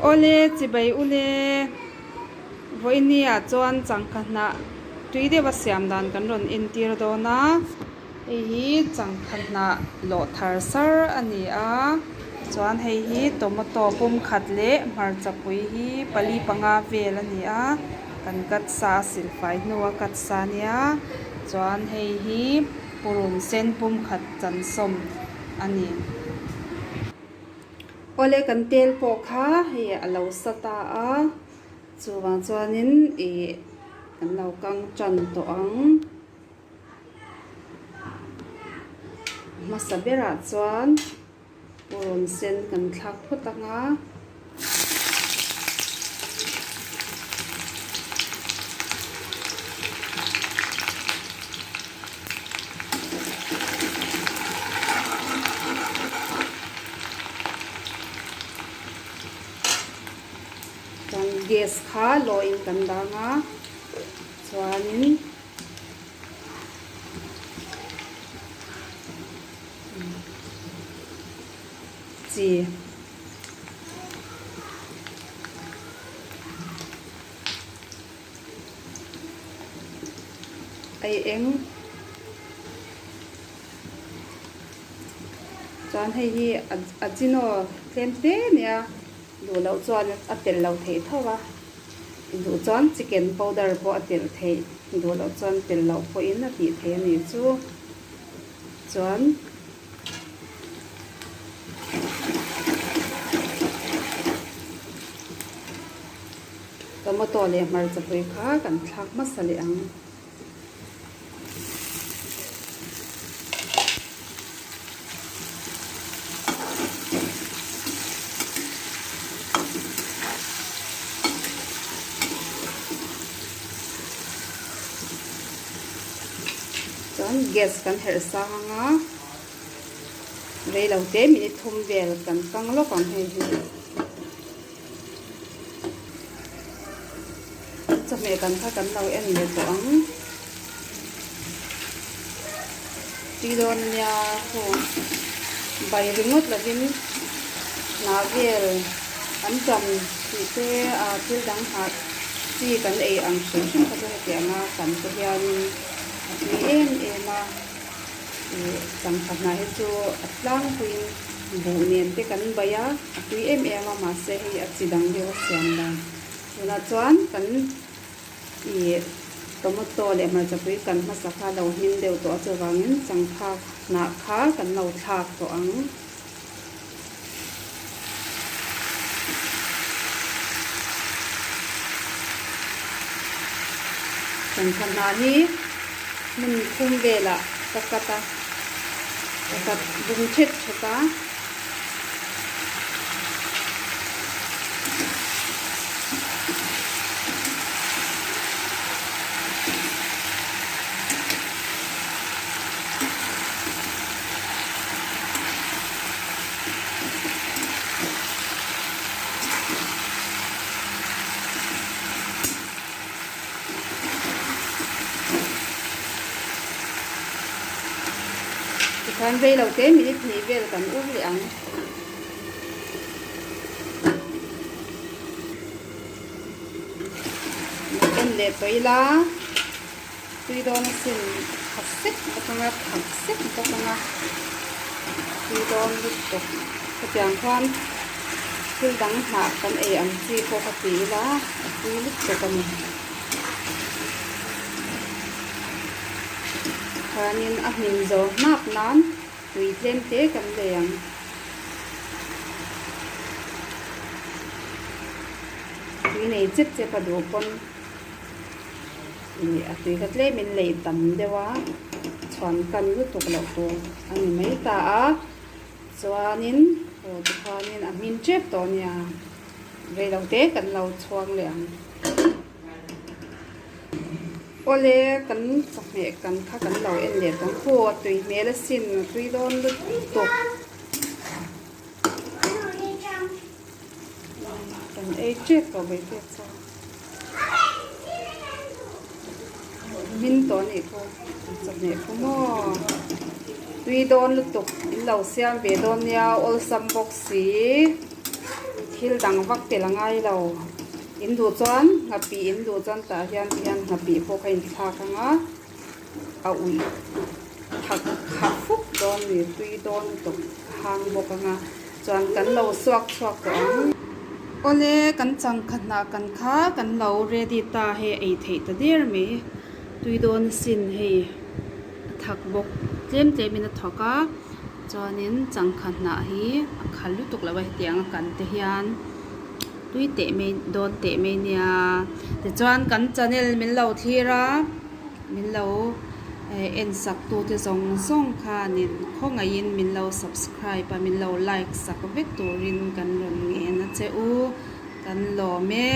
Awle chibai ule vawiini ah chuan changkha hnah tui deuha siam dan kan rawn entir dawn a hei hi changkha hnah lawh thar sar a ni a chuan hei hi tomato pum khat leh hmarchapui hi pali panga vel a ni a kan cut sa a silfai hnua cut sa a nia chuan hei hi purun sen pum khat chansawm a ni. Awle kan tel pawh kha hei a lo sa ta a chuvang chuanin ih kan lo kang tan tawh ang. Hmasa berah chuan purun sen kan thlak phawt ang a. Chuan gas kha lawin kan dang a chuanin chi. Ei eng chuan hei hi a chino tlem te nia duh loh chuan a telh loh theih tho a duh chuan chicken powder pawh a telh theih duh loh chuan telh loh pawhin a tih theih a nih chu chuan. Tomato leh hmarcha pui kha kan thlak hmasa leh ang. Chuan gas kan herh sang ang a, reilo te minute thum vel kan kang lawk ang hei hi. Chawhmeh kan kha kan lo en leh tawh ang. Tui dawn ania khu bai ringawt lovin hnah vel an tam tih te a thil dang hnah chi kan ei ang hrim hrim kha chu hetiang a kan te hianin a tui em em a ih changkha hnah hi chu a tlangpuiin buh nen te kan bai a a tui em em a mahse hei a chi dang deuh a siam dan tunah chuan kan ih tomato leh hmarchapui kan hmasa kha lo hnim deuh tawh a chuvangin changkha hnah kha kan lo thlak tawh ang. Changkha hnah hi hmun thum velah ka cut a ka cut bung thet thet a. Tikhan rei lo te minute hnih vel kan ur leh ang. En leh tawh ila tui dawn asin khat sek bawk anga thak sek bawk anga tui dawn lutuk hetiang khan thil dang hnah kan ei ang chi pawh kha ti ila a tui lutuk a ni. Khanin a hmin zawh hnap nan tui tlem te kan lei ang. Tui nei chep chep a duh pawn ih a tui kha tlem in lei tam deuh a chhuan kan lutuk loh tur a ni mai ta a chuanin aw tikhanin a hmin tep tawh a nia reilote kan lo chhuang leh ang. Awle kan chawhmeh kan kha kan lo en leh tawh ang khu a tui hmel asin a tui dawn lutuk kan ei tep tawh mai te chuan hmin tawh a nih khu chawhmeh khu maw tui dawn lutuk in lo siam ve dawn nia awlsam bawk si. Thil dang vak tel a ngai lo. In duh chuan nghapih in duh chuan tah hian tihian nghapih pawh kha inthlak ang a, a uih thak kha fuk dawn ni tui dawn lutuk a hang bawk ang a chuan kan lo suak chhuak tawh ang. Awle kan changkha hnah kan kha kan lo ready ta hei ei theih ta der mai tui dawn asin hei a thak bawk tlem tlem in a thawk a chuanin changkha hnah hi a khal lutuk lo a hetiang a kan te hian tui teh mai dawn teh mai nia tichuan kan channel min lo thlir a min lo en sak tu te zawng zawng khanin khawngaihin min lo subscribe a min lo like sak vek turin kan rawn ngen a che u kan lawm e.